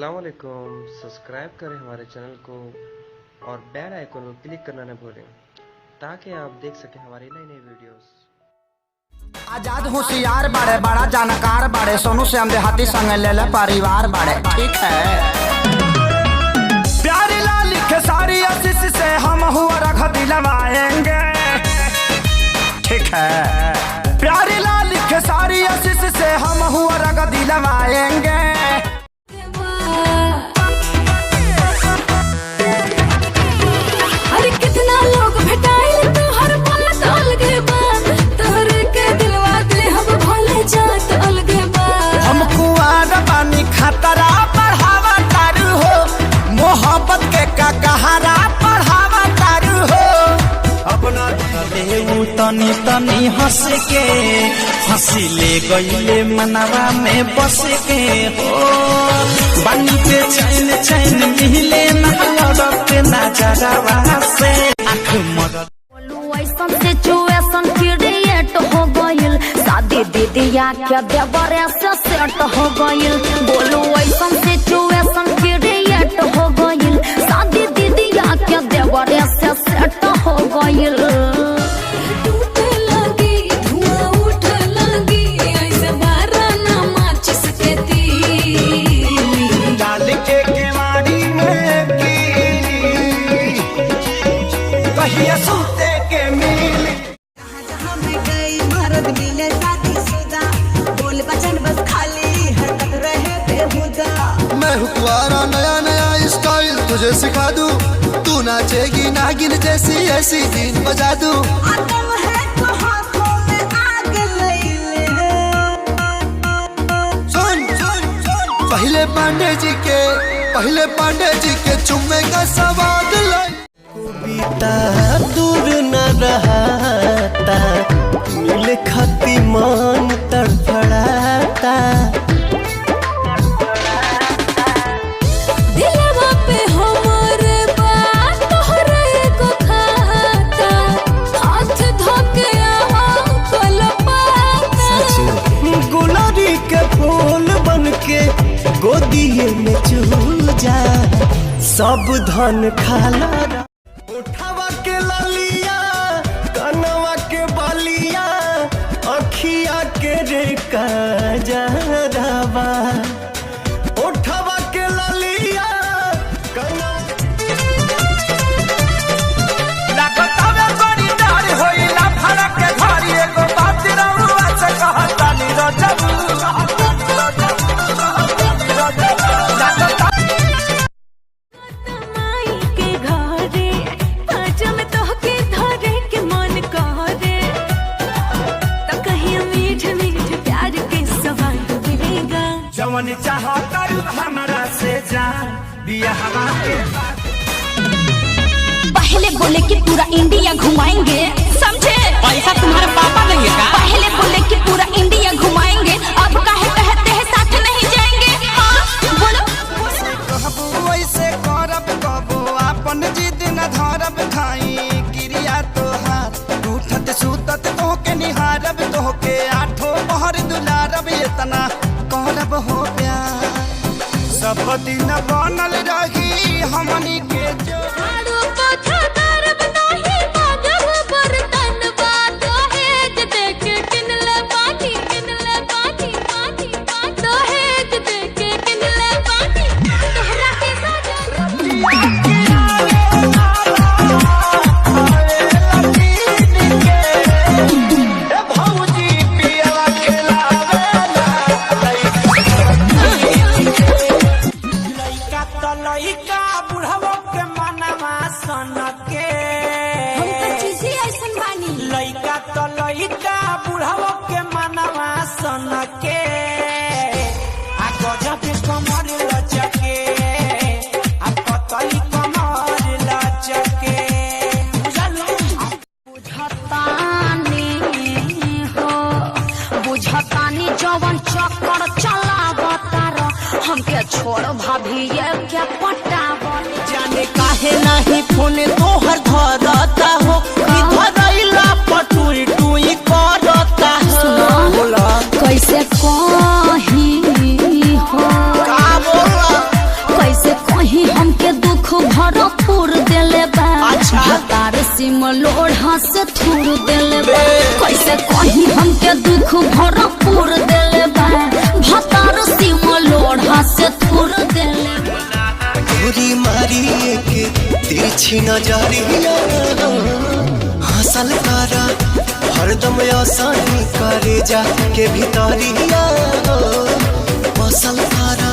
अस्सलाम वालेकुम। सब्सक्राइब करें हमारे चैनल को और बेल आइकन को क्लिक करना न भूलें ताकि आप देख सकें हमारी नई नई वीडियोस। आजाद होशियार बाड़े, बड़ा जानकार बाड़े, सोनू श्याम देहाती संग ले ले परिवार बाड़े। ठीक है, प्यारी लाल खेसारी आशीष से हम हुआ रख दिलवाएंगे। ठीक है, प्यारी लाल खेसारी आशीष से हम हुआ रख दिलवाएंगे। अरे कितना लोग भेटाइल तोहर बात अलगे बा, तोहरे के दिलवा दे हम भोले जात अलगे बा। हम कुआर बानी, खतरा बढ़ावा तारू हो, मोहब्बत के का कहारा पढ़ावा तारू हो। अपना देऊ तनी तनी हंस के हंसी ले गईले मनवा में बस के हो। बानी पे चैन चैन मिले ना, लड़त ना जरावा से आँख मरद। बोलू ऐसन सिचुएशन क्रिएट हो गइल, शादी दीदिया के देवरे से सेट हो गइल। बोलू ऐसन सिचुएशन क्रिएट हो गइल, शादी दीदिया के देवरे से सेट हो गइल। टूटे लगी धुआं उठ लगी, ऐसे बारा ना माचिस के तीली। डाल के केवाड़ी में कीली, कहिया सूते के मिली। जहाँ मैं गई मर्द मिले शादी शुदा, बोल बचन बस खाली हरकत रहे बेहुदा। मैं हूँ कुंवारा, नया नया स्टाइल तुझे सिखा दूँ, तू नाचेगी नागिन जैसी, ऐसी बीन बजा दूँ। आदम है तो हाथों में आग लई ले। सुन सुन सुन, पहले पांडे जी के, पहले पांडे जी के चुम्मे का सवाद ले। कविता दूर न रहता, मिले खती मन तड़फड़ाता। दिलवा पे हमर बा तोहरे को खाता, हाथ धोके आवा कलपाता। गुलरी के फूल बन के गोदिए में चूजा, सब धन खाला। उठावा के ललिया, कनवा के बलिया, अखिया के रे कजरवा। उठावा के ललिया कनवा। लागतावे बड़ी डर होइला फरक के भारी, एगो बात रउआ से कहतानी रजबू। लागता माई के घरे पाँचम तोहके धरे के मन करे, तो कहीं मीठ मीठ प्यार के सवाल मिलेगा। जवन चाह करू हमरा से जान बियाहवा के बाद। पहले बोले कि पूरा इंडिया घुमाएंगे, समझे? पैसा तुम्हारे पापा देंगे का? पहले बोले कि पूरा इंडिया घुमाएंगे, अब काहे कहते हैं साथ नहीं जाएंगे? हाँ बोलो। कहबू ऐसे करब कबो आपन जिद न धरब, खाई क्रिया तोहार उठत सुतत तोहके निहारब, तोहके आठो पहर दुलारब, इतना करब हो प्यार सब दिन बनल रही हमनी के जो। झाड़ू पोछा करब नाही मांगब बर्तन बा, दहेज देके किनले बाटी, किनले बाटी बाटी, दहेज देके किनले बाटी तोहरा के साजन। ए भौजी पियला खिलावेला लइका त लइका बुढ़वा के मनवा सनके। हम तो चीज ही ऐसन बानी। लइका त लइका बुढ़वा के मनवा सनके, आ गजब कमर लचके, आ पतली कमर लचके, बुझलू? बुझतानी हो, बुझतानी जवन चक्कर चलावतार, हमके छोड़ भाभी ये के पटावत। जाने काहे नाही फोन तोहर धरता हो, ई धरैला पटुई टुई करता हो। बोला। कैसे कही हो? का बोला? से थूर देले बा। कैसे कही हमके दुख भरपूर देले बा, भतार सिम लोढ़ा से थूर देले बा। गोरी मारी के तिरछी नजरिया, हंसल करा हरदम आसानी करे जा के भीतरिया, बसल करा।